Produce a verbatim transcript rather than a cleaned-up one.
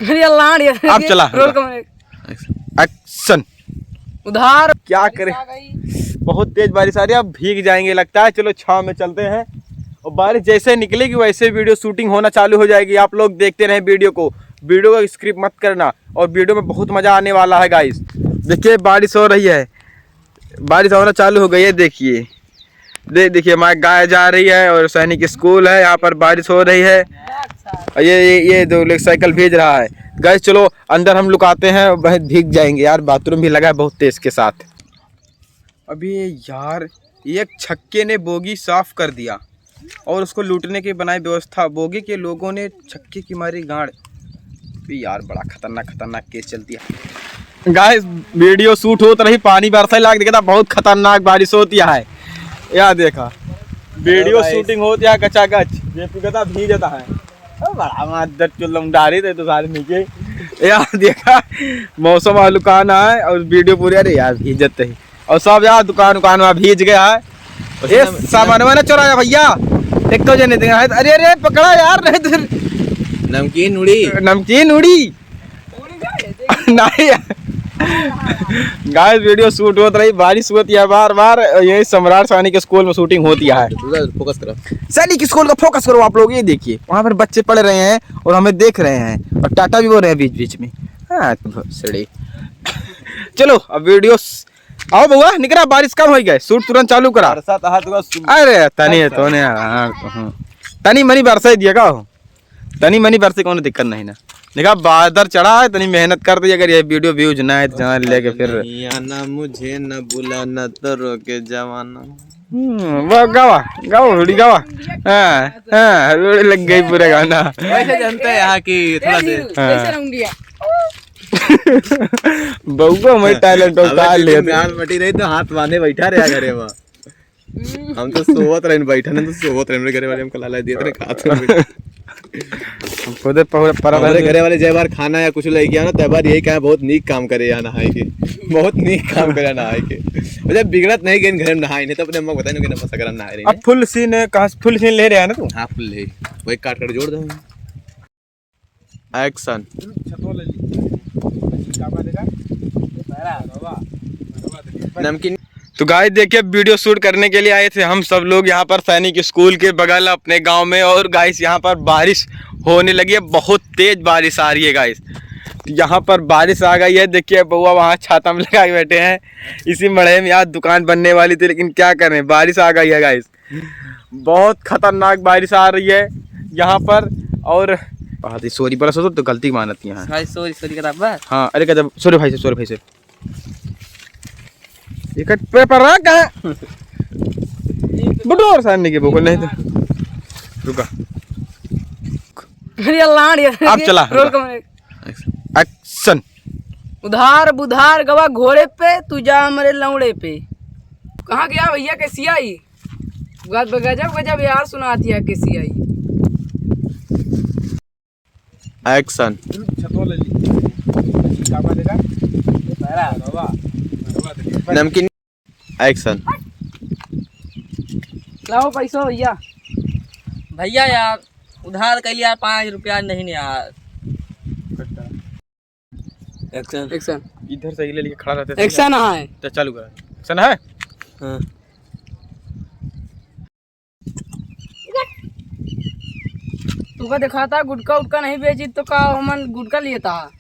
अरे अल्लाह, ये आप चला, रोल रुका। कम है। Action। उधार क्या करें? बारिश आ गई। बहुत तेज बारिश आ रही है, अब भीग जाएंगे लगता है। चलो छाँव में चलते हैं। और बारिश जैसे निकलेगी वैसे video shooting होना चालू हो जाएगी। आप लोग देखते रहें video को, video को skip मत करना। और video में बहुत मज़ा आने वाला है guys। देखिए बारिश हो रही है, बारिश होना चालू हो गई है। देखिए, दे देखिए हमारी गाय जा रही है और सैनिक स्कूल है, यहाँ पर बारिश हो रही है। और ये ये, ये दो लोग साइकिल भेज रहा है। Guys चलो अंदर हम लुकाते हैं, वहीं भीग जाएंगे यार। Bathroom भी लगा है बहुत तेज के साथ। अबे यार, एक छक्के ने बोगी साफ कर दिया और उसको लूटने की बनाई व्यवस्था। बोगी के लोगों ने छक्के की मारी गांड। अबे यार, बड़ा खतरनाक खतरनाक case चलती है। Guys, video shoot होत रही, पानी बरसे लाग, देखा था, बहुत खतरनाक बारिश होती है। या देखा, video shooting होती है, गचागच, ये पूरा भीजता है। ओ, बड़ा मार दर्द चुल्लम डारी थे तो सारे नीचे। या देखा, मौसम हलुकाना है और video पूरे, अरे यार, भीजत ही। और सब यार दुकान उकान में भीज गया है। ए, सामानवा ना चोराया भैया, एक तो जने दे। अरे, अरे, पकड़ा यार, नहीं तो नमकीन उड़ी। नमकीन उड़ी। नहीं। Guys, video shoot होत रही, बारिश होती है बार बार। यही सम्राट सैनिक स्कूल में shooting होती है। Focus करो। सैनिक स्कूल का focus करो आप लोग। ये देखिए, वहाँ पर बच्चे पढ़ रहे हैं और हमें देख रहे हैं और टाटा भी बोल रहे हैं बीच बीच में। हाँ, भोसड़ी। चलो, अब video स-, आओ बउआ, निकरा, बारिश कम हो गए, shoot तुरंत चालू करा। बरसात हाथ का सु- अरे, तनी अच्छा। तोने, हाँ, हम्म। तनी मनी बरसाई दिया का हो? तनी मनी बरसे, कोनो दिक्कत नहीं ना। देखा, बादर चढ़ा है, तनी मेहनत कर दी। अगर ये video views ना आए तो जान लेके फिर नहीं आना मुझे, न बुलाना तो रोके जमाना। हम्म, वाह, गावा, गावा, थोड़ी गावा। हाँ, हाँ, लग गई पूरा गाना। वैसे जनता है यहाँ की थोड़ा ए, से। नीरू, हाँ। कैसे रहूंगी यार? बउआ, मैं talent हमें उतार तो लिया था। गाल बटी रही तो हाथ बांधे बैठा रहा घरे में। हम तो सोवत रहन, बैठन तो सोवत रहन, मेरे घरे वाले हमको लाला दिए थे, खात में। हम खुदे पहु-, पर हमरे बने। घरे वाले जय बार खाना या कुछ लेके आना, तय बार यही कहा, "बहुत नीक काम करे यहाँ नहाए के, बहुत नीक काम करे नहाए के।" मतलब बिगड़त नहीं गए घरे में नहाए नहीं, तो अपने अम्मा को बताए ना कि नमक सकरा नहाए रहे अब हैं। Full scene है, कहाँ से full scene ले रहे हैं ना तू? हाँ, full है, वही काट कर जोड़ दो। Action। नमकीन। तो guys, देखिए, video shoot करने के लिए आए थे हम सब लोग यहाँ पर सैनिक स्कूल के बगल अपने गांव में। और guys, यहाँ पर बारिश होने लगी है, बहुत तेज बारिश आ रही है guys। तो यहाँ पर बारिश आ गई है, देखिए बउआ वहाँ छाता में लगा के बैठे हैं, इसी मड़े में यार दुकान बनने वाली थी, लेकिन क्या करें, बारिश आ गई है guys। बहुत खतरनाक बारिश आ रही है यहाँ पर। और बहुत ही sorry, बड़ा सोचो तो गलती मानती है। भाई, sorry, sorry करा बस। हाँ, अरे कहते sorry भाई से, sorry भाई से। ये कट पे पर रहा कहाँ? बुडोर सामने के बोल नहीं तो। रुका। अरे अल्लाह, अरे आप चला, रोल रुका। कम है। Action। उधार बुधार गवा घोड़े पे, तू जा मरे लौड़े पे। कहाँ गया भैया के सियाई? गज-, गजब गजब यार सुनाती है के सियाई। Action। नमकीन। Action। लाओ पैसो भैया। भैया यार, उधार कर लिया पाँच रुपया नहीं यार। Action। Action। इधर से ले लेके खड़ा रहते थे। Action है। तो चालू कर। Action है? हाँ। तुका दिखाता गुटखा उटखा नहीं बेची तो का हमन गुटखा लिए था?